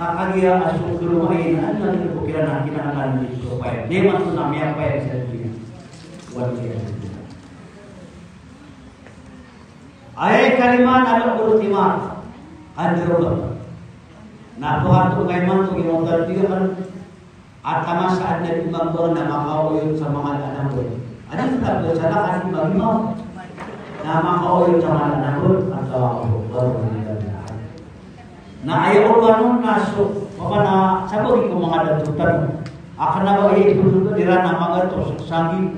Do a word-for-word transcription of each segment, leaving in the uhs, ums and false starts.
Kagiya a so kalomain, adn a di ko kiran a kinanglan di so paya. Di man so na miyapaya sa doniya. Wal iyadhu billah. Aya ikalima na al-i'timad. Androba. Na pakato ka imanto, imanto di kan. At a masa a adn a di mambo na makaoyot sa manga anak bo. Adn a di mambo sa adn a di mambo na makaoyot sa manga anak bo. Allahu Akbar. Na aya obanon na so, opama na sabagi ko manga dato tano. A kna ba aya ipoon ko iran a magatos sanggi.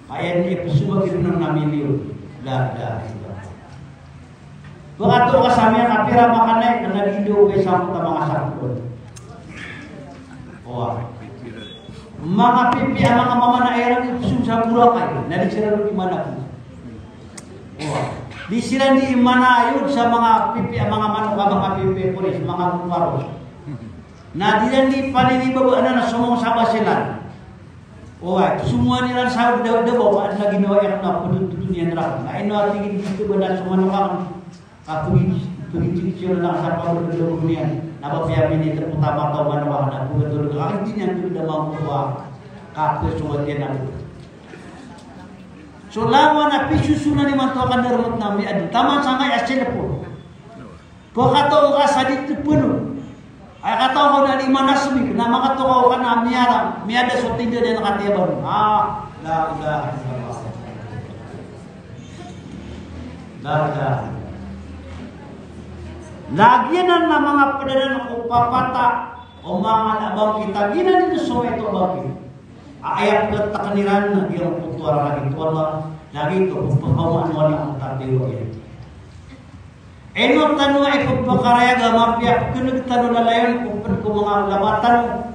Aya niyan ipsomagi ron na milyon. La ilaha illallah. Pkato ka sa miyakapira makanay, na di ndo ka isa ko ta manga sapolo. Oway. Manga pipiya a manga mama na iran ipsom sa Boracay, na di siran di manapos. Oway. Di siran di manayod sa manga pipiya a manga manok a manga pipiya polis, manga bukaros. Na di ran di panini baba na na somong sa Basilan. Oway, somowa niyan sa da, da ba, ba, na ginawa iyan na pd, pd niyan ra. Na ino a tig iyan dito ba na so manok akn. Kapagid, pagid, pagid siyo na sa pagid niyan. Na ba piya minit ko ta mata o manok akn, na pagid to ka, di niyan pd a mambo ba. Kapag so wati na. So langon a pisosonan imanto a kandarmat na miyaadn. Taman sangkaya a cellphone. Pkatoon ka sa di tpno. Ay kataw ko na di manasmik, na makatokaw ka na miyada, miyada so tinda niyan katiyaban. Ah, la ilaha illallah. La ilaha illallah. Lagid anan a manga pd anan ko papata, o manga na bangkit, lagid anan so maito a bangkit. Aya pkataq iran na giyangkoto a rarangit o Allah, lagid o pphakaoma o Allah a tatiyo iyan. Ino tano a ipphakarayaga a mapiya a pkneg tano lalayon ko pd ko manga ulama tano.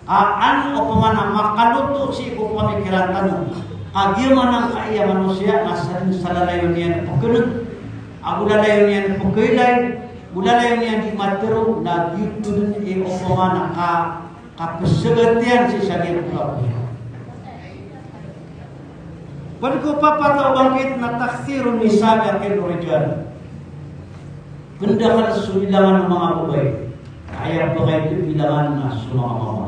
A an opama na makaloto sii ko pamikiran tano. Kagiya man angkaya manosiya na sa, sa lalayon iyan pkneg, ago lalayon iyan pkailay, ago lalayon iyan di matharo, na giyoto dn i opama na ka kapsagatiyan sii sa giyangkoto a pd. Pd ko papat a bangkit na takthirun nisa wa aqallur rijal. Pndakl so bilangan o manga babay. Aya pakaito bilangan na so manga mama.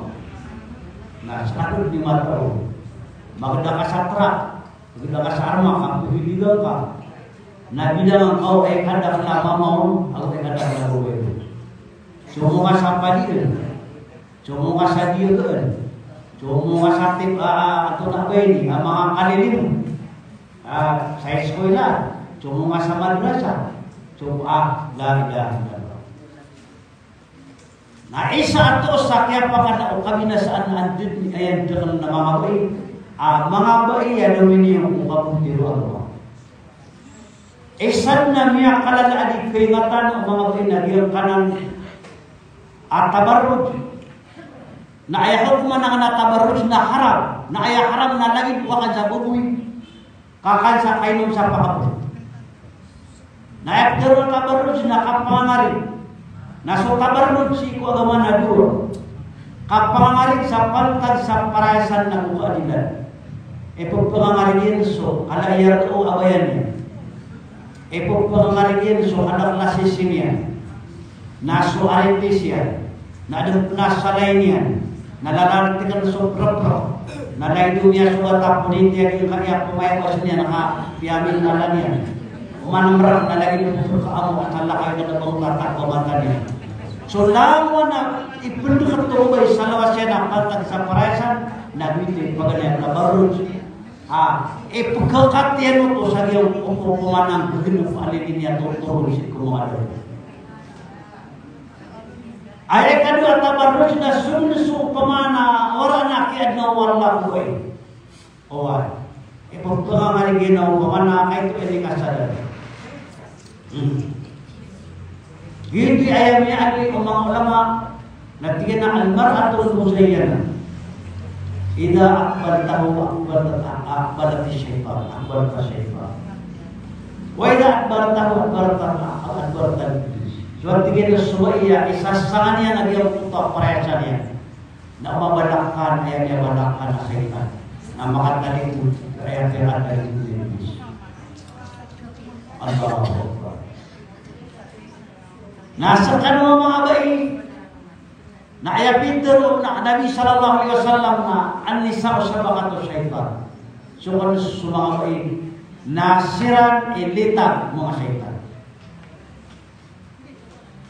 Na sakn di matao. Magda ka sa trak, magda ka sa arma, ka pahiligan ka. Na bilangan ka o aya kadakl a mama on, ago aya kadakl a babay on. So manga sa padiyan. Somo ka sa diyagaan. Somo ka sa tip, ah, ah, antonaa ba ini, ah, manga kalilimo. Ah, sa iskola. Somo ka sa madrasa. Somo, ah, la ilaha illallah. Na isa a toos sa kiyapakada o kabinasaan a dn, aya dn a manga bai. Ah, manga bai a lominiyo ko kaboti o Allah. Isa dn a miyakalala a di kaingatan o manga bai na giyangkanan a tabarruj. Na aya hukman angkanan a tabarruj na haram. Na aya haram na lagid o kakan sa baboy, kakan sa kainom sa pakapon. Na aya pitharo a tabarruj na kapangangarig. Na so tabarruj sii ko agama na dowa. Kapangangarig sa pantag sa parayasan ago kaadilan. Ippangangarig iyan so kala iyan o abayan iyan. Ippangangarig iyan so kadakl a sising iyan. Na so aritis iyan. Na adn pn a salay niyan. Na lalantikan so prapra. Na laido niyan so bata pn, intiya di kaniya pamayawas niyan ka piyamin na laniyan. Oman mrak na lagid o pkaamo a talakay na bang tatak a mata niyan. So langon a ipndkt o babay sa lawas iyan a pantag sa parayasan, na giyoto i paganay a tabarruj. Ah, ipkhakat iyan oto sa giyangkoto a pmanang, ggnp a lilin iyan oto, oto sii ko manga dato. Aya ikadowa a tabarruj na so dn so opama na wala na kiyaadna o Allah ko bai. Oway. Ippangangarig iyan o opama na kaito ini kasadar. Hmm. Giyoto i aya miyaaloy o manga ulama na tig iyan a al-mar'atul muzayyanah. Idha aqbaltahu aqbalta, aqbalta shaytan, aqbalta shaytan. Wa idha adbartahu adbarta, adbarta iblis. So tig iyan a so bai a isasangan iyan a giyangkoto a parayasan iyan. Na mabalak ka, aya miyabalak ka na shaytan. Na makatalingod, aya miyakatalingod na iblis. Allahu Akbar. Na skano a manga bai, Na aya pitharo o Nabi sallallahu alaihi wasallam na an-nisa'u shabakatu shaytan. So kon so manga bai na siran i litag o manga shaytan.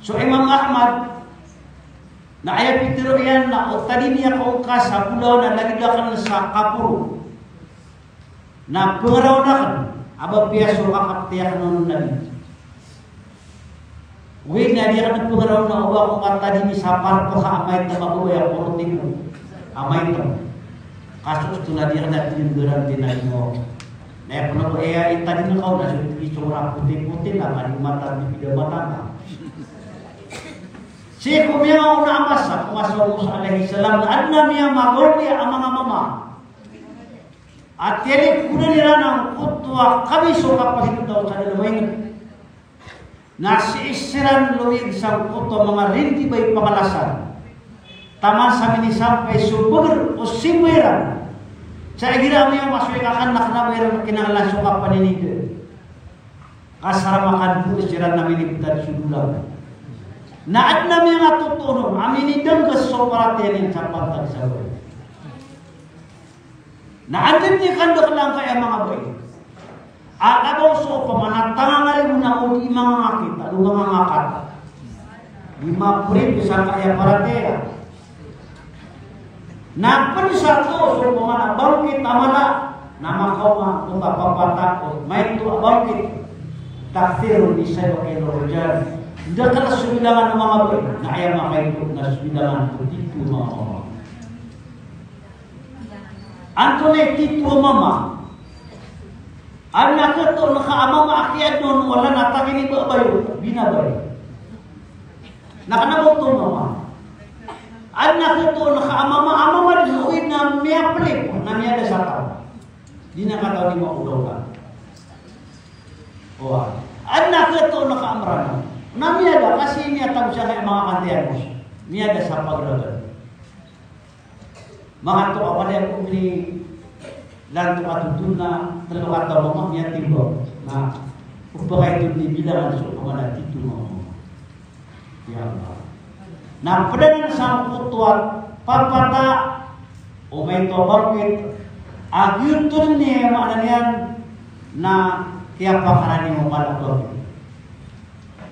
So Imam Ahmad na aya pitharo iyan na o tadin iyan ko ongka sa bolawan na lagid akn sa kaporo. Na pnggiraw akn a ba piya so kakapti akn on o Nabi. Oway, na di akn pnggiraw na o ba ko katadini sa parpk a maitm a babay a korotiko a maitm. Ka so osto na di akn a tinggiraw, tinadini ko. Na aya pn o ba aya itadini ko na so tig iyan so ra poti-poti na kadi mata di pida mata na. Sii ko miyaona a masa, ko masa o Musa alayhis salam, na adn a miyamagaw a manga mama. A tiyalikodan iran angkoto a kamis o kapagitaw sa dalem a ingd. Na sii siran lowig sangkoto a manga rindibay pangalasan. Taman sa minisampay so bagr o simba iran. Sa igira a miyaoma so ikakan na kna ba iran kinanglan so kapaninign. Ka sa ramakan bo siran na minibtad so dolang. Na adn a miyangatotoon a minidanggs so paratiyaya niyan sa pantag sa bai. Na anda dn i kandakl angkaya manga bai a kabaw so opama na tangangari bo na o di mangangakit, o di mangangakat. Di maprito sangkaya paratiyaya. Na pd sa to so opama na bangkit a mala, na makaoma ko kapapata o maito a bangkit. Takthirun nisa'i wa qallur rijal. Ndakl so bilangan o manga bai, na aya makaito na so bilangan o tito o manga mama. Antonaa i tito a mama? Adn a khatoon ka a mama a kiyaadn on o Allah na takiniba a bayo, binabay. Na kna ba oto mama. Adn a khatoon ka a mama, a mama dn o ina miyaplip, na miyada sa taw. Di na kataw di maodaoda. Oway. Adn a khatoon ka a Mranaw. Na miyada, ka sii miyatago sa kaya manga kantiyan mo. Miyada sa pagragan. Manga tokawan iyan ko minilantok a totol na tlo kataw a mama miyatimbang. Na opama ito dn i bilangan so opama na tito a mama. Ya Allah. Na pd anan sangkoto a papata o maito a bangkit a giyoto dn i maana niyan na kiyapakarani o mala a bangkit.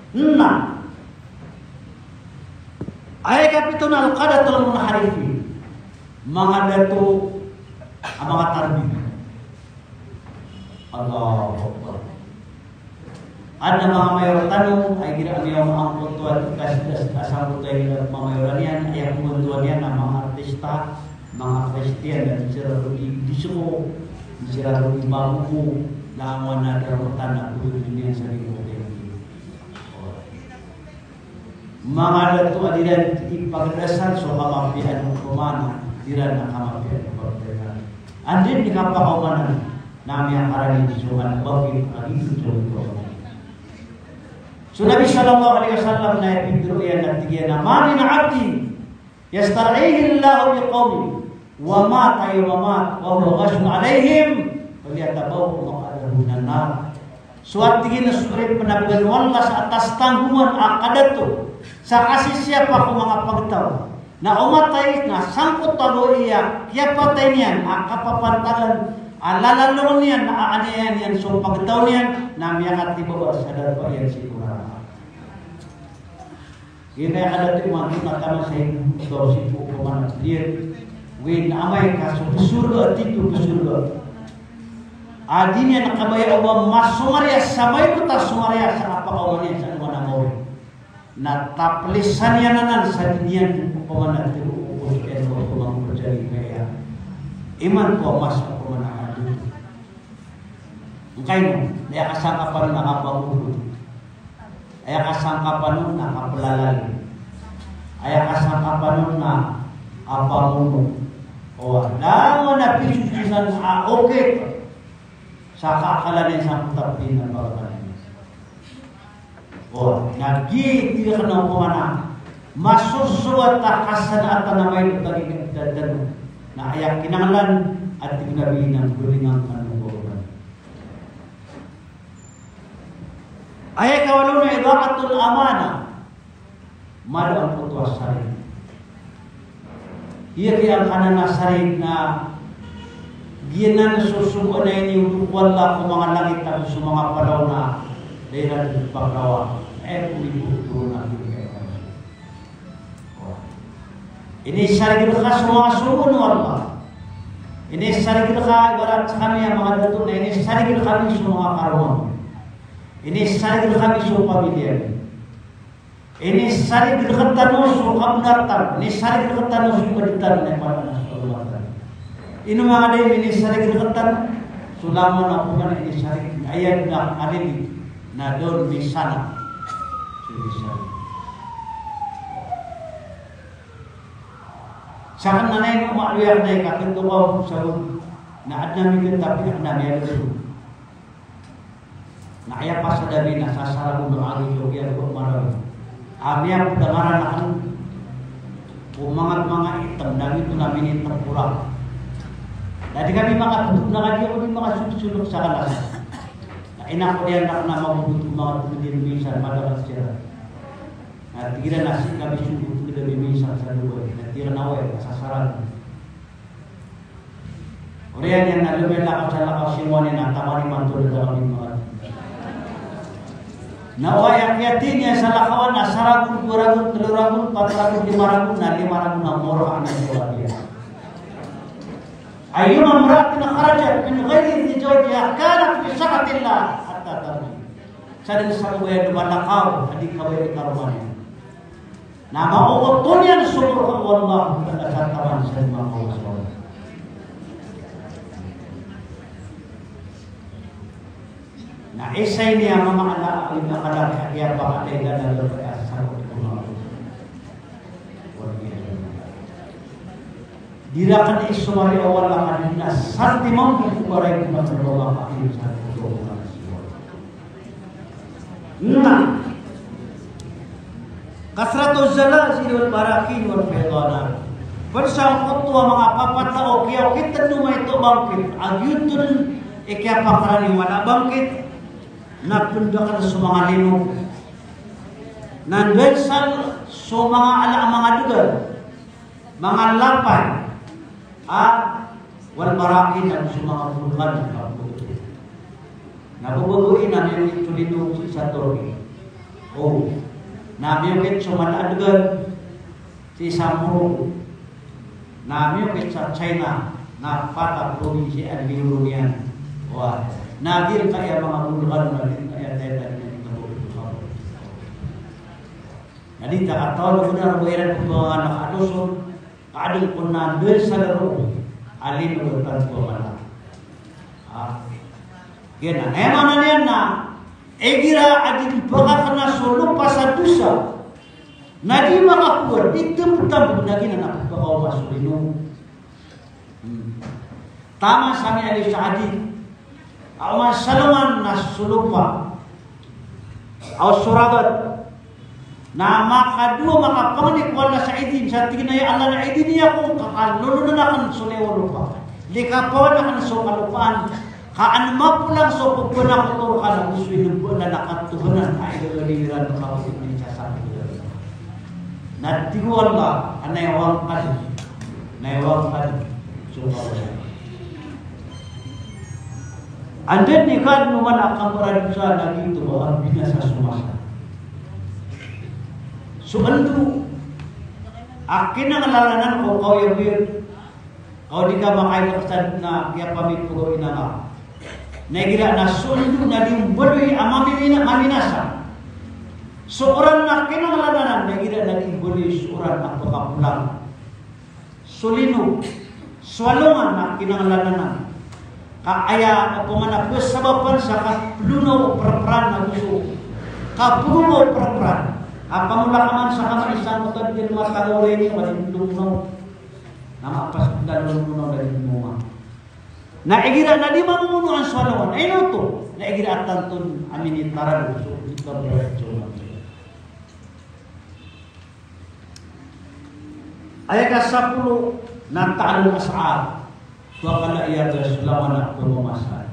Na aya kapito na al-qadatul munharifin, manga dato a manga tarbida. Allahu Akbar. Adn a manga mayor tano a igira a miyaoma angkoto a tig a sangkoto a igira a manga mayor iyan, aya pmbontowan iyan a manga artista, manga Kristiyan, na di siran ron i disko, di siran ron i magogo, na langon a darota na pmbontowan iyan sa di ko Manga dato a di iran ipagdasan so kamapiyaan o pamana, di iran a kamapiyaan o pagdasan. Anda di kapakaomanan na miyakarani di so kan bangkit a di so. So Nabi sallallahu alaihi wasallam na aya pitharo iyan na tig iyan a, "Ma min abdin yastar'ihi Allahu bi qawmin, wa mata yawma mat, wa huwa ghashun alaihim, falyatabawwa' maq'adahu minan nar." So a tig iyan a so oripn a bgan o Allah sa atas tanggongan a kadato sa kasisiyapa ko manga pagtaw, na o matay na sangkoto a gawii a kiyapatay niyan a kapapantagan a lalalong iyan a aniyayaa niyan so pagtaw niyan, na miyakatibaba sa darpa iyan sii ko naraka. Giya kadato imanto na taman sa ibo, so sii ko opama na bliyad. Oway, na amay ka so psorga, tito a psorga a di niyan kabaya o ba masomariya sa maito a somariya sa kapakaoma niyan sa alongan a mawri. Na taplisan iyan anan sa di niyan opama na tiro o pos iyan o opama na pajari kaya. Imanto a masa opama na kadato. Ngkaino, na aya kasangkapan on na kapamorot. Aya kasangkapan on na kaplalalim. Aya kasangkapan on na kapamono. O, langon a pisosonan a okit sa kaakalan iyan sa kotapi na pagakalan iyan. O, na giya i tig akn a opama na masosoat a kasanaatan a maito a tig iyan a tano. Na aya kinanglan a tig o Nabi na bringan kano ko Aya ikawalo na ida'atul amanah. Mala angkoto a sari. Iya kiyangkanan a sarig na giyanan so sogoan a iniyoto o Allah ko manga langit ago so manga palaw na da iran paglawa. Aya ko iniyoto na giyanan. Inisarig rka so manga sogoan o Allah. Inisarig rka, ibarat skami a manga dato na inisarig rkami so manga karoma. Inisarig rkami so pamilya. Inisarig rktano so kabnar tano, inisarig rktano so ibadatan, na ibarat na so Allah Ta'ala. Ino manga dai inisarig rktano, so langon a pman inisarig, aya dn a kalili na da on misanak. So inisarig. Sakn na ino manga loya na ikaknto ka o sabot na adn a mikhatapi, adn a miyaloso. Na aya pasad ami na sasaragon a agi ko aya ko marawi. Ami a pd a ngaran akn ko manga, manga itm na giyoto na minitm ko ra. Na di kami makatotop na kagiya ko di makasolok-solok sa kalas. Na ina ko diyan na kna magogoto manga tmdin minsan madakas siran. Na tig iran a sii kami sogoto kami minsan sa Dubai. Na tig iran a oway, sasaragon. Oriyan iyan na lomilakaw sa lakaw si Moni na taman imanto da kami manga. Na oway a kiyatini iyan sa lakawan na saragon, dowa ragon, tlo ragon, pat ragon, lima ragon, na lima ragon a moro a na moro a diya. Ayyuma imra'atin kharajat min ghayri idhni zawjiha kanat fi sakhatillah hatta tarji'. Sadn sa oba a malakaw a di kabaya i karoma niyan. Na maoto niyan so murka o Allah, na sa taman sa manga oto. Na isa ini a mama ala, ala, ala, kiyapakatay na, na, na, na, sa manga oto. Di rakn isomari o Allah a di na santi mambo ko baray ko na Allah a di na santi mambo ko baray. Na kathratu zalazil wal barakin wal faydanat. Pd sangkoto a manga papatao, kiyaokit o maito a bangkit, a giyoto i kiyapakarani o mala a bangkit, na pd akn so manga lino. Na ndasal so manga ala a manga dgar. Manga lapay, a, wal barakin, na so manga bolgan, na bolgan. Na bolgan na miyokit so lino sii sa Turkey. O, na miyokit so mala a dgar sii sa Morocco. Na miyokit sa China, na pat a probinsya a lino niyan. Wa, na giyangkaya manga bolgan, na giyangkaya taytay niyan, na bolgan. Na di ta katawan o bnar o ba iran ko panganganak a doso, ka adn ko na ndasal roo a lino o tanto a mala. Ah. Giyanan, aya maana niyan na igira a di pakakna so lopa sa dosa, na di makakowar, di tmbtmb na giyanan a pakaoma so lino. Hmm. Taman sa miyaaloy sa hadith a oman sa alongan na so lopa, aw so rabat, na makadowa, makapangni ko Allah sa idin, sa tig iyan a, "Ya Allah, na idini ako ka kalolonan akn so liyawaw o lopa. Likapawan akn so kalopaan. Ka an mapolang so pphanakoto rka na go so inbala na katohanan a igalawla iran ka o inbala sa sakit." Na tig o Allah a, "Na aya wangkad, na aya wangkad so kawayan." Anda di ka dn oman a kamaradosa na giyoto a binasa so masa. So ando a kinanglalanan ko kaoyagoyag, ka o di ka makailk sa dn a kiyapamipagaw inanga. Na igira na so ando na di mbaloy a mamimina-, maminasa. So oran a kinanglalanan, na igira na di mbaloy so oran a pkapolang. So lino, so alongan a kinanglalanan. Ka aya opama na psabapan sa kaplonaw o prapran ago so kaplonaw o prapran. Ka pamolakaman sa kamay sangkoto a di dn matagaw ron, ka di dn lonaw. Na mapas dn lonaw na di dn moma. Na igira na di mamomonoan so alongan, ino oto? Na igira a tanto a minitaran so ito a biyasa. Aya kasapolo na ta'lumul as'ar. Ko akala iyan a so langon a pmamasa.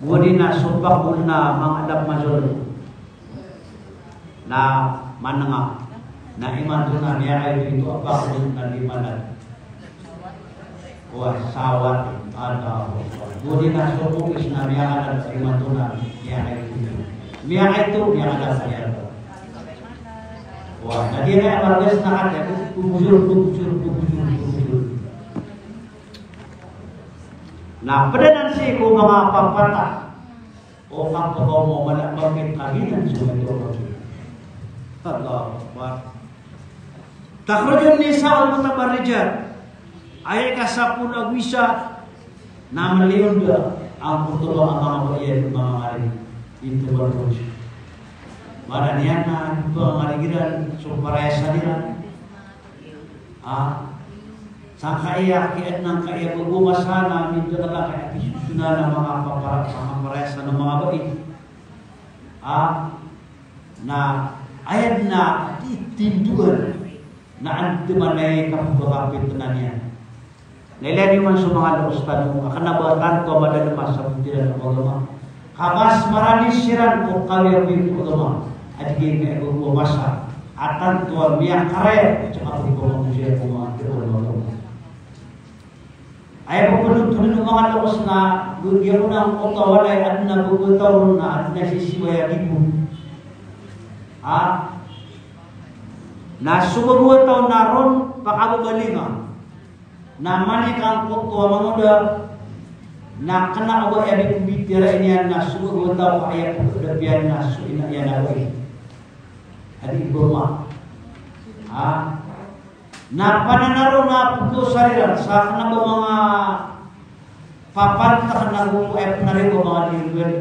Odi na so pakol na manga adap mazolom na mananga. Na imanto na miyakaito a bakod na di manad. Wa sawat, Allahu Akbar. Bodi na so kowis na miyakanan, imanto na miyakaito. Miyakaito, miyakanan sa iyan. Wa, na di na margas na kata, bubujur, bubujur, bubujur, bubujur. Na pd anan sii ko manga papata. O kapakaoma, mala a mapit a giyanan so manga ito. Allahu Akbar. Takhrujun nisa'ul mutabarrijat. Aya ikasapolo ago isa na maliyo da angkoto a manga babay a manga ito. Maana niyan na ito a manga ito iran so parayasa iran. Ah, sangkaya, kiyat nangkaya bago masa na minda ka kaya pisusuna na manga papara-, manga parayasa na manga babay. Ah, na aya na titindoan na andamanaya i kapagapit na niyan. Na ilaya niyo man so manga loks tano, a kna ba tanto a madalm a sabotan iran o agama. Ka mas marani siran ko kawiyagoyag o agama a di kiyagagawii ko masa a tanto a miyakarayag sa kapagpamagosaya ko manga tao o agama. Aya pphanothol o manga loks na, giya ko na angkoto a walay a adn a babataw ron na adn a sisiwaya a gibo. Ha? Na so babataw na ron pakababalinga. Na manik angkoto a mangoda, na kna o ba aya di ko bitiyarai niyan na so babataw ka aya pkadapiyan na so ina iyan a bai. Adi ibo ma. Ha? Na pananaro na pkhaosar iran sa kna ba manga papantak na go aya pnarigo manga di iran.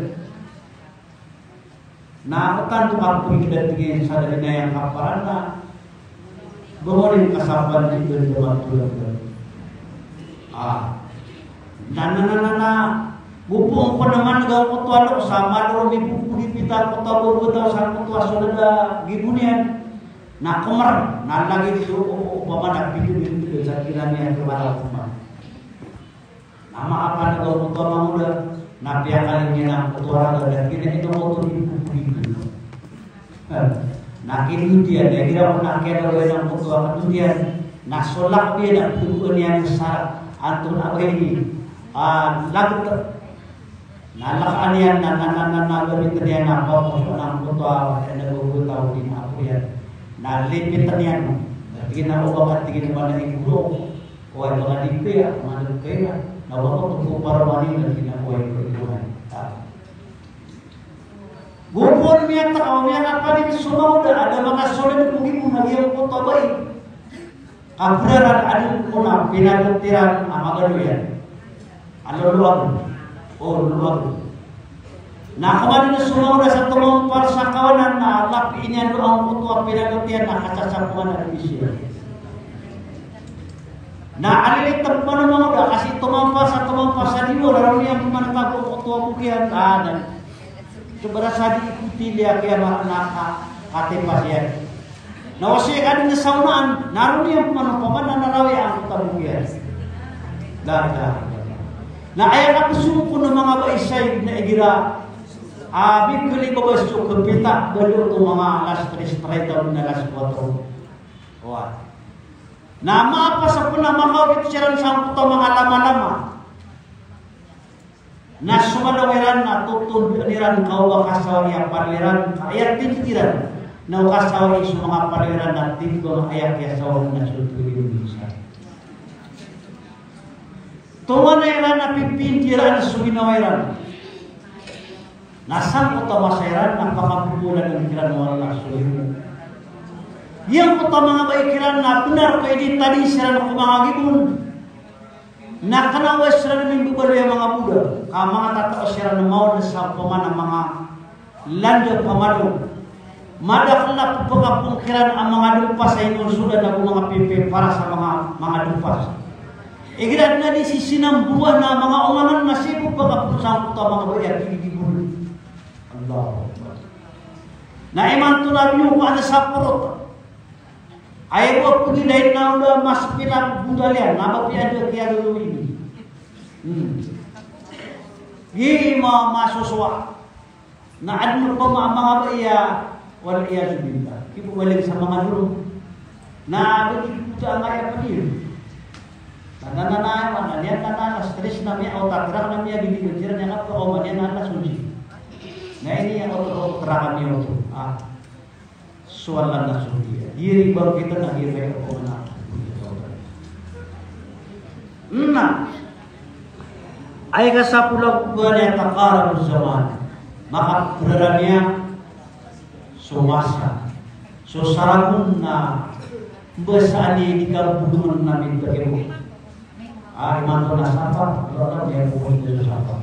Na otan to kapagikdat tig iyan sa da dn aya kaparan na ba ngoni kasapan di ba di ba matulad ba. Ah. Na, na, na, na, na. Go pn ko naman gaw ko to alo sa malo ro mi pupudi pita ko to abo ko to sa ko to a so da gibo niyan. Na komer, na lagid so o, o, opama na pito, pito, pito sa kiran iyan ko mala ko man. Na maapa na gaw ko to a mangoda, na piyakali niyan angkoto a raga, na kina ino ko to di ko pito. Eh, na kinodiyan, na igira ko na kiyagawa iyan angkoto a kinodiyan, na so lak iyan na pito niyan sa antonaa ba ini. Ah, lagid. Na lakaan iyan na, na, na, na, na, lipitn iyan na, pagkos na angkoto a, na gogotaw di na apo iyan. Na lipitn iyan. Tig iyan a o ba ka, tig iyan a ba na di goro. O ay ba ka di kaya, manag kaya. Na o ba ka to ko paramani na tig iyan a o ay ko ibunan. Ah. Gopon miyata, o miyakapanik so mangoda, a da makasold ko gibo na giyangkoto a bai. Kabraran a di ko na pinagot iran a magano iyan. A loloag. O, loloag. Na kaman na so mangoda sa tomampar sa kawanan na lapiin iyan o angkoto a pinagot iyan na kasasapongan a di siya. Na alilitep man o mangoda, kasi tomampar sa tomampar sa diwa, na roo niyan pman kago angkoto a bok iyan. Ah, na. Sobra sa di ikuti liya kiya ma-, na ka-, katipas iyan. Na o sii ka dn sa onaan, na roo niyan pman opama na narawi angkoto a bok iyan. La ilaha illallah. Na aya kapsong ko na manga bai sa ig na igira a bikli babas so kapita, baloto manga alas tres treinta o na alas kuwatro. Oway. Na maapa sa pn a makaogit siran sangkoto a manga lama-lama. Na so mala iran na totondaan iran ka o ba kasawai a palo iran, ka aya tindg iran na o kasawai so manga palo iran na tindg o aya kiyasawa na so tindg iran. Tonganay iran na pipindiraan so ginawa iran. Na sangkoto a masa iran na pakapopolan iran o Allah so limo. Giyangkoto a manga bai kiran na bnar ka initadi siran ko manga gibon. Na kna o ba siran mimbabaloy a manga boda, ka manga tatao siran na maon sa opama na manga landa pamalo. Madakl a pphakapong kiran a manga dmpas a inonsodan ago manga pipiparas a manga, manga dmpas. Igira dn a di sisinamboan a manga onganan na sii ko pphakapong sangkoto a manga bai a tig i gibon. Allahu Akbar. Na imanto na biyoko a na sa porot. Aya bo a pgilayn na oda mas pinagbotal iyan, na ba piya da kiyalolo ini. Hmm. Giya ma-, masosowa. Na adn opama a manga bai a, wal iyadhu billah. Kibobaling sa manga doro. Na bagi ko ta angkaya pn iyo. Na, na, na, na, na, na, niyan na, na, na, stress na miya, otak rak na miya, bibigyan siran niyan ka, o, man iyan na, na, suji. Na ini yang otak, otak rak na miya oto. Ah. Soalan na suji. Diri bangkit na diri ko na. Na. Aya kasapolo ko ba niyan taqarabuz zaman. Makapraramiya so masa. So saragon na mbasaan i di kabolongan na mintag ibo. Ah, imanto na sapa, wala na miyabolong so sapa.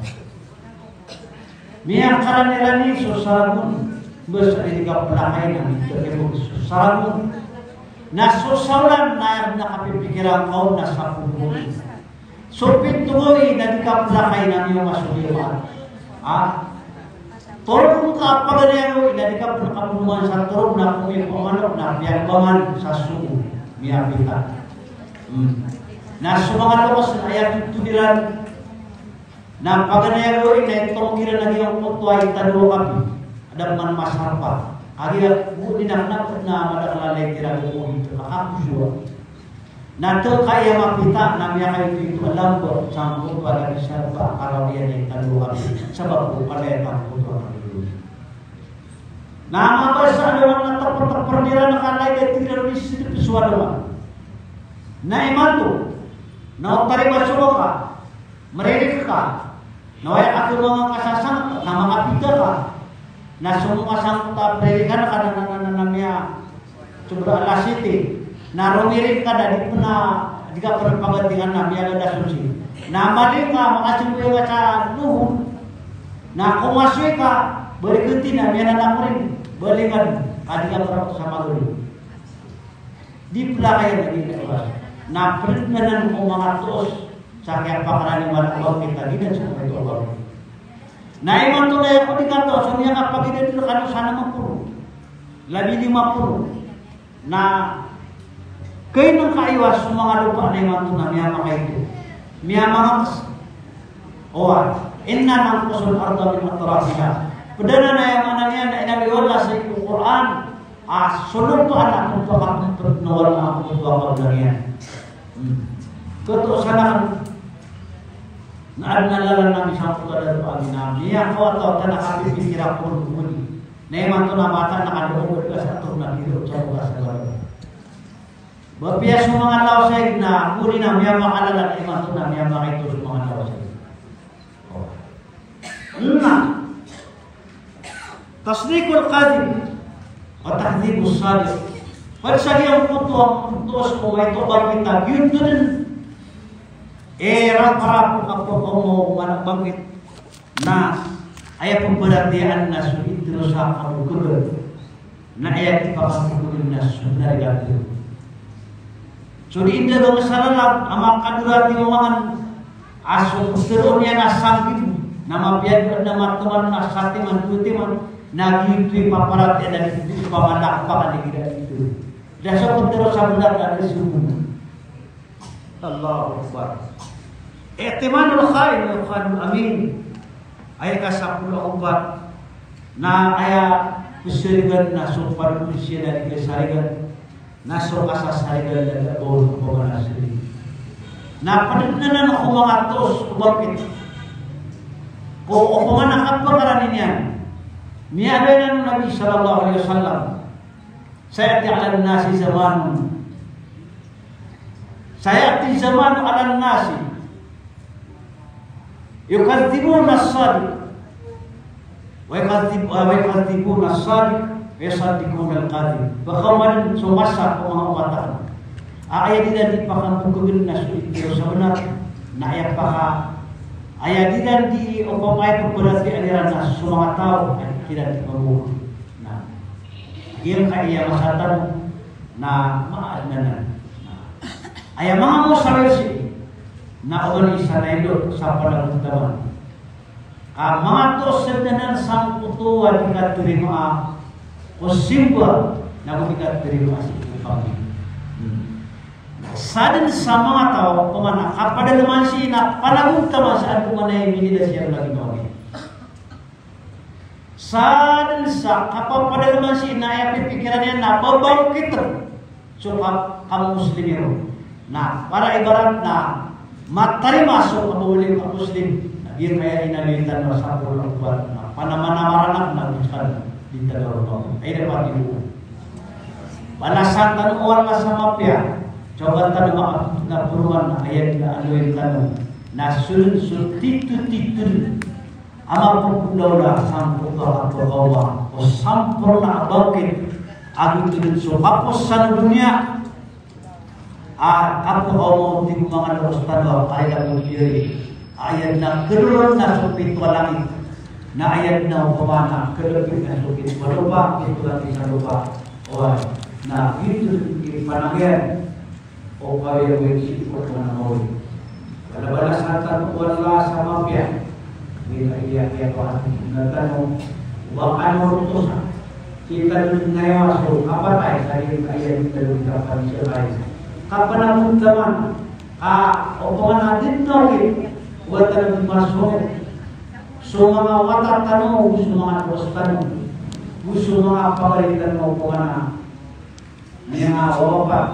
Miyakarani-rani so saragon, mbasaan i di kaplakay na mintag ibo so saragon. Na so saolan na aya kapipikiran ka on na sapolo. So pito gawii na di kaplakay na miyaoma so lima. Ha? Torog ka paganay a gawii na di kaplakay, kabolongan sa torog na komipamanok na piyagbangan sa sogo. Miyapita. Hmm. Na so manga loks na aya totol iran na paganay a gawii na itong iran a giyangkoto a itado a kapi. A da man masarpa. A giya bo di na kna na madakl a lay tira ko ito a kakosowa. Na tk aya mapita na miyakaito-ito a lamba sangkoto a lagi sa ba a karawiyan i tando a kabi sabap ko kalay sangkoto a kabi. Na mabasa a dowa na tpr-tpr iran a kalay da tira di sidp so adowa. Na imanto na o tariba so ka, mririk ka, na aya ka manga kasasang na makapita ka. Na so manga sangkot a pririkan ka na, na, na, na, na miya sobra a lasiti. Na romirik ka na di pn a, di ka pn pagatingan na miya gada susi. Na mali ka, makasimboy ka sa luhod. Na komasoy ka, balikan ti na miya na nakorin. Balikan, ka di ka pn sa magari. Di plakayan a di na iwas. Na pn na nan ko manga toos sa kiyapakarani man o bangkit a giyanan sa manga ito a bangkit. Na imanto na aya ko di katoos, so miyakapagidadil kano sa lima polo. Labi lima polo. Na kainong kaiwas so manga lopa na imanto na miyamakaito. Miyamangakas. Oway, inna nanqusul arda min atrafiha. Pd anan a aya maana niyan na inaloy o Allah sa Qur'an a so lopa na pphakapmpd o Allah a pphakapmpd iyan. Hmm. Katoos anan na adn a lalan a misangkoto a lopa ami na miyakawataw ta na kapipikira ko on ko moni. Na imanto na mata na kandokog a sa ator na piro sa mata sa balo. Ba piya so manga lawas a ig na bori na miyamakalala, imanto na miyamakaito so manga lawas a ig. Na tasdiqul kadhib wa takdhibus sadiq. Pd sa giyangkoto a toos ko maito a bangkit a giyoto dn i raparap o kapakaoma o mala a bangkit. Na aya pmbaratiyayaan na so itharo sa kabokgn. Na aya di pakabokgn na so bnar i katharo. So di inda bang sa lalag a makadorati o mangan a so ptharoon iyan na sanggibo, na mapiya dn a matoman na satiman, dowa timan, na giyoto i paparatiyayaan na di pamalakpak a di kira dito. Da so ptharo sa bnar na di so bnar. Allahu Akbar. I'timanul kha'in wa yukhanul amin. Aya kasapolo a opat na aya psarigan na so pd ko siya na di kasarigan, na so kasasarigan na da bawal ko pamanasarig. Na pd anan ko manga toos o bangkit. Ko opama na kapakarani niyan. Miyaaloy anan o Nabi sallallahu alaihi wasallam. Sayati alan nasi zamanun. Sayati zamanun alan nasi. Yukadhibuna as-sadiq. Wa yukadhib-, wa yukadhibuna as-sadiq. Wa yusaddiquna al-kadhib. Ba kaoma dn so masa ko manga omat akn a aya di dn di pakabokgn na so itharo sa bnar. Na aya paka, aya di dn di opama aya pmbaratiyayaan iran na so manga taw a di kiran di pabokg. Na Giyangkaya masa tano na maadn anan. Aya manga mosawir sii na oman i isa na indo sa panagontaman. Ka manga toos anan sangkoto a di katarimaa ko simba na go di katarimaa sii ko pamilya. Sadn sa manga taw, opama na kapadalman sii na panagontaman sa antongan i minida siran lagid o agi. Sadn sa kapapadalman sii na aya pipikiran iyan na babangkitn. so ka, ka-Muslim iran. Na para ibarat na matarima so kababaloy a Muslim, na giyangkaya inaloy tano a sapolo a kowat na panamanamaran na goskan di tano roo. Ay dapat ibo. Balasan tano o Allah sa mapiya. Coba tano makaporoman na aya dn a aloy tano na so, so titotito a mapagpdaola sangkoto a katharo o Allah, o samporna a bangkit a giyoto dn so kaposan o doniya. A katharo o Allah, tig o manga doros tano a kailangan o diyari. Aya dn a kdorong na so pito a langit. Na aya dn a opama na kdorong na so pito a lopa, pito a langit sa lopa. Oway, na giyoto dn i panangiyan o kawiyagoyag sii ko manga mawri. Balasan tano o Allah sa mapiya. Di na iya, iya pa na tano. Wa kano rotosa. Sii tano ngayawa so kapatay sa di na iya di tano di kapatay sa kay. Kapanamon taman. Ka, opama na di tano di. Wa tano di maso. So manga wata tano, so manga doros tano. So manga pagari tano, opama na Miyanga wapat.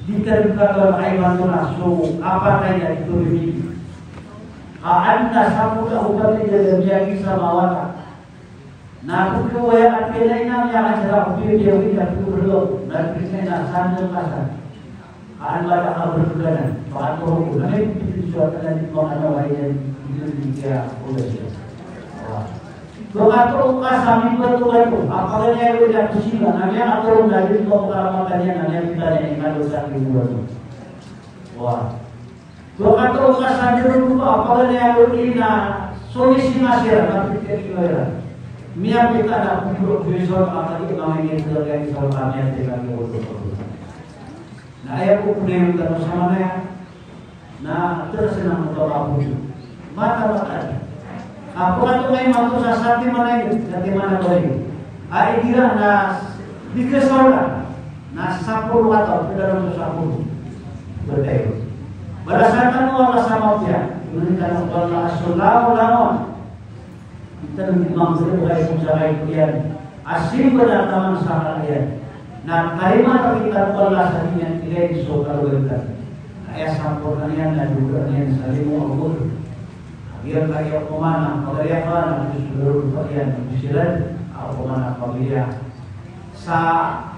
Di tano katawan a imanto na so kapatay a di tano miyagi. Ka adn a sapolo a opat i da miyagi sa manga wata. Na pkowaya a piyana ina miyanga sa piyawid a pkowaya. Na pkowaya na sandal ka sa. Ka an bata ka brgana. Pakatoro ko. Na may pkowaya na di manga na wari na di tano miyagi. Wala siya. Wala. So katharo ka sa mimbato-bato, a paganay a lodi a kosina, na miyakatharo na di ko karamatan iyan, na miyakita niyan i kadosa ki mbato. Wa. So katharo ka sa diron ko a paganay a lodi na somisinga siran, na pitharo iran. Miyakita na kumbro ko iso, na katagi na miyakita na iso, na miyakita na iso. Na aya ko pnayon tano sa manaya, na terus na mababa ko. Mata-mata. Apo ka to kay mato sa sati manay, sati manay ko rin. Ay dira na di ka sa wala. Na sapolo ka to, pwede rin sa sapolo. Bertayo. Balasan tano o Allah sa mapiya. Ngunit tano o Allah a so langon-langon. Di tano di mangzerbo kay so sakay ko iyan. A simba na taman sa kala iyan. Na tarimaan rktano o Allah sa di niyan tig a so kalogan tano. Na aya samporna niyan na doda niyan sa limo a gol. Giyangkaya opama na pagari akn na so lolod pa iyan na siran a opama na pagari a. Sa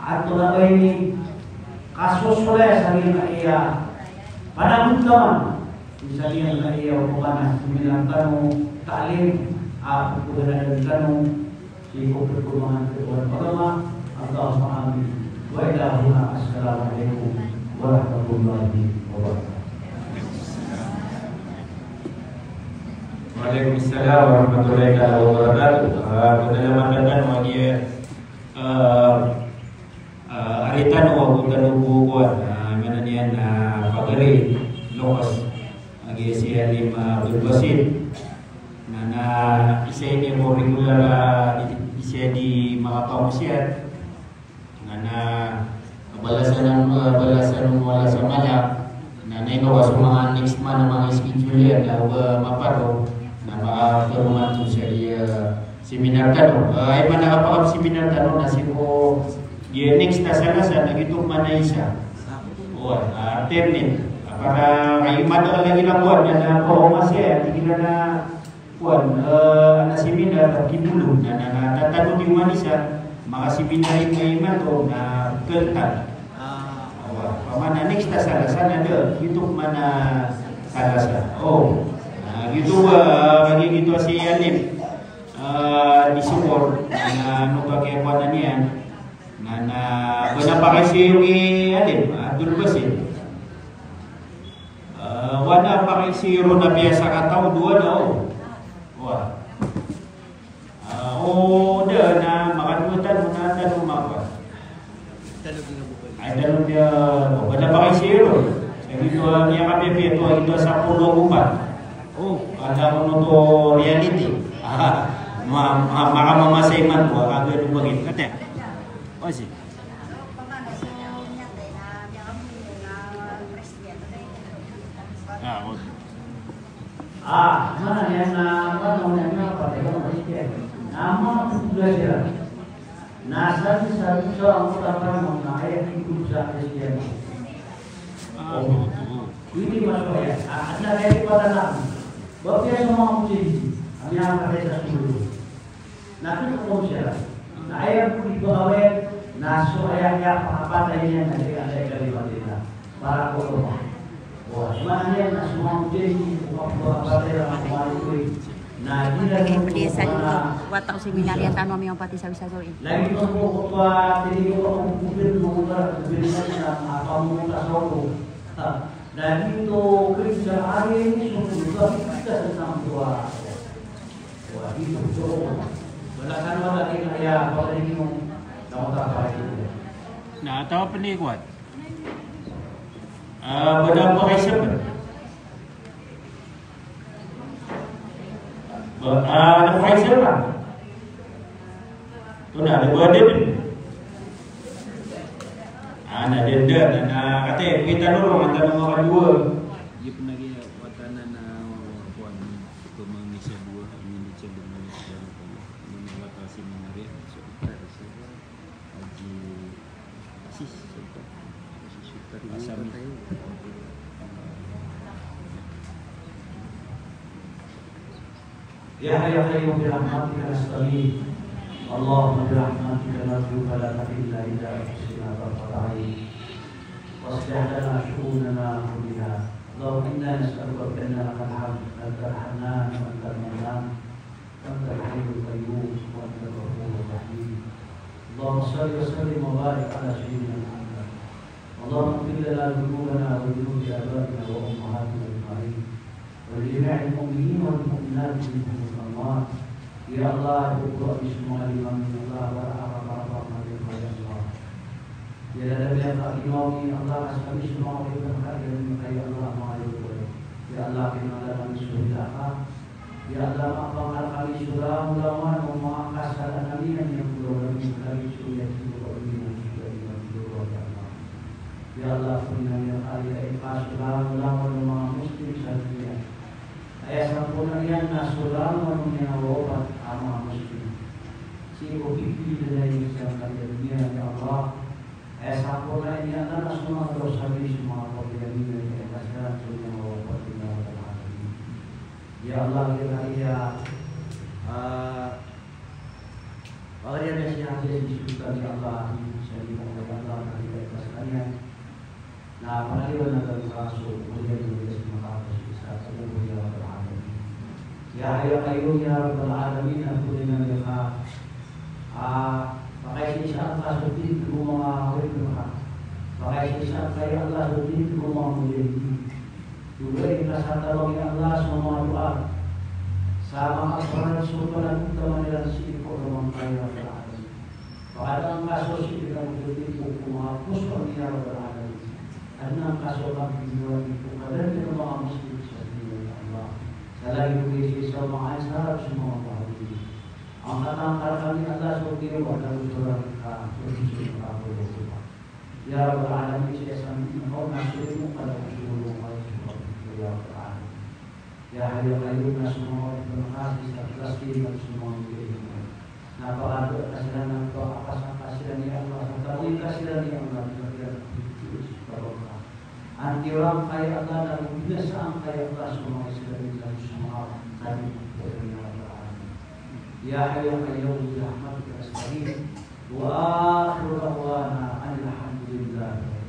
antonaa ba ini kasosolaya sa giyangkaya panamon taman. Misalnya na iya opama na seminar tano, ta'lim, a, pagpaganadan tano, sii ko pagpaganadan tano, pagama, Allahumma amin. Wa ila huna, assalamu alaikum warahmatullahi wabarakatuh. Waalaikumsalam warahmatullahi taala wabarakatuh. Ah, pagalaman tano a giya, ah, Ah, ari tano, ago tano bo kowan, ah, maana niyan na pagari, lokas. Agi si Alim, ah, Abdul Basit. Na, na, isa ini ko regular, ah, i-, isa di makapangosiyat. Na, na, balasan, ah, balasan mo wala sa mala. Na, na ino ka so manga next month a manga schedule iyan, na ba maparo, na makaparoman to sa, ah, seminar tano. Ah, aya maana a kapakap seminar tano na sii ko, giya next a Salasa na giyoto man a isa. O, ah, alternate. Apara, ay, mada ka lagi na kowan, na, na, paoma siya, tig iran na, kowan, ah, na seminar, na kibolo, na, na, na, tatano di man isa, maka seminar imanto, na, kental. Ah. Awa, pamana next a Salasa na da, giyoto man a Salasa. O. Na, giyoto, ah, lagi giyoto si Alim. Ah, di sokor, na, ano ba kaya kuwan iyan? Na, na, ba na pakaisoy i Alim, Abdul Basit. Ah, wa na pakaisoy ron a piyasakataw, dowa na, o. Wa. Ah, o, da, na, makadowa tano, na, tano, maka. Ay, tano niya, o, ba na pakaisoy ron. Ay, giyoto, ah, niya kapiyapiya to, giyoto, ah, sapolo ago pat. O, kada ko no to reality. Ah, ma, ma, makamamasay man to, ah, kagiya no bagay. Kate. O, si. Ah, o. Ah, mana niyan na, mana niyan na, pati ko, na, mana, Na sabi, sabi sa angkoto a panaw na aya di ko sa Kristiyan. O. Ini maso aya. Ah, na kaya di patanak. Ba kaya sa mga mujahid. Ami ang katay sa sulo. Na kaya ko siya. Na aya ko di ko aware. Na so aya kaya pakapatay niyan na di ka kaya kalimat nila. Para ko to. Wah, maana niyan na so mga mujahid, o kapatay na mga mujahid. Pd sa wata o seminaryo tano a miyampati sa Wisagaw i. Lagi to po ko pa tinigo ako ng gobyerno, ng gobyerno na, ah, pamunta sa ako. Ha, lagi to kaya sa akin, so, so, so, wala ka naman lagi na kaya, pag-ibig mo, na matapakay ko. Na, tawa pa ni Kuwat. Ah, ba da pakaisapan? Ba, ah, na pakaisapan? Ito na, na ba din? Ah, na din din, na, na, kati, kita nung, ang tanong mga kadwa. Iya pn lagi wata na, na, kuwan, ito mga isa dwa, ang hindi siya dumalit sa mga wata seminaryo. So, ito, isa, Haji Asis, Asis Sultan. Asami. يا حي يا قيوم برحمتك نستغيث. اللهم برحمتك نرجو فلا تكلنا إلى أنفسنا طرفة عين. وأصلح لنا شؤوننا كلها. اللهم إنا نسألك بأن لك الحمد، أنت الحنان وأنت المنان. أنت الحي القيوم وأنت الغفور الرحيم. اللهم صل وسلم وبارك على سيدنا محمد. اللهم اغفر لنا ذنوبنا وذنوب آبائنا وأمهاتنا أجمعين. ولجميع المؤمنين والمؤمنات منهم والأموات. Ya Allah, ampona ami so manga lima ami, ya Allah, para, para, para, para, ya Allah. Ya Allah, ampona ami, ya Allah, so manga lima ami, ya Allah, manga lima ami. Ya Allah, kinanglan ami so rida ka. Ya Allah, maapa ngka rkami so langolangowan o manga kasalaan ami, a miyagolaola ami rkami so miyatindg o kami na so kami na so kami na. Ya Allah, pn ami rkami a ipasang so langolangowan o manga Muslim sa doniya. Aya samporna iyan na so langolangowan o manga wapat a manga Muslim. Sii ko pipili dn iyan sa doniya, ya Allah. Aya samporna iyan na so manga dosa ami, so manga pagilay ami, aya kasiran so manga wapat, ya Rabbal Alamin. Ya Allah, ya Allah, ya, ah, pagari ami si Haji Sultan, ya Allah, sa di mo, ya Allah, na di ka ipas kaniyan. Na pagari na lang sa so, pagari na lang sa makapas sa, ya Rabbal Alamin. Ya Hayyu ya Qayyum, ya Rabbal Alamin, na pagari na lang sa, ah, pakaisa-isaan ka so tindg o manga awid ka. Pakaisa-isaan ka, ya Allah, so tindg o manga mujahidin. Dugaing ka sa tabang, ya Allah, so manga doa. Sa manga pran so panagontaman iran sii ko agama ngka, ya Rabbal Alamin. Pakadaan ka so sii ko manga poso ami, ya Rabbal Alamin. Adn angka so kapaginawa ko kadaklan o manga Muslim sa doniya, ya Allah. Sa lagid o kiyasii sa manga Ansar, so manga Muhajirin. Angkatan ka rkami, ya Allah, so kiyawatan o sorang ka, so sii ko kapaginawa. Ya Rabbal Alamin, sii sa manga mawri na so limo ka na so limo ka, ya Rabbal Alamin. Ya Hayyu ya Qayyum, na so manga oripn ka sii sa Palestine, na so manga oripn ka. Na pakadoa ka siran, na pakapas ka siran, ya Allah, sa tabang ka siran, ya Allah, sa tabang ka. Antiyoran ka, ya Allah, na binasaan ka, ya Allah, so manga Israel, na so manga oripn ka, ya Rabbal Alamin. Ya Hayyu ya Qayyum, bi rahmatika nastaghith. Wa akhiru da'wana anil hamdulillahi rabbil alamin.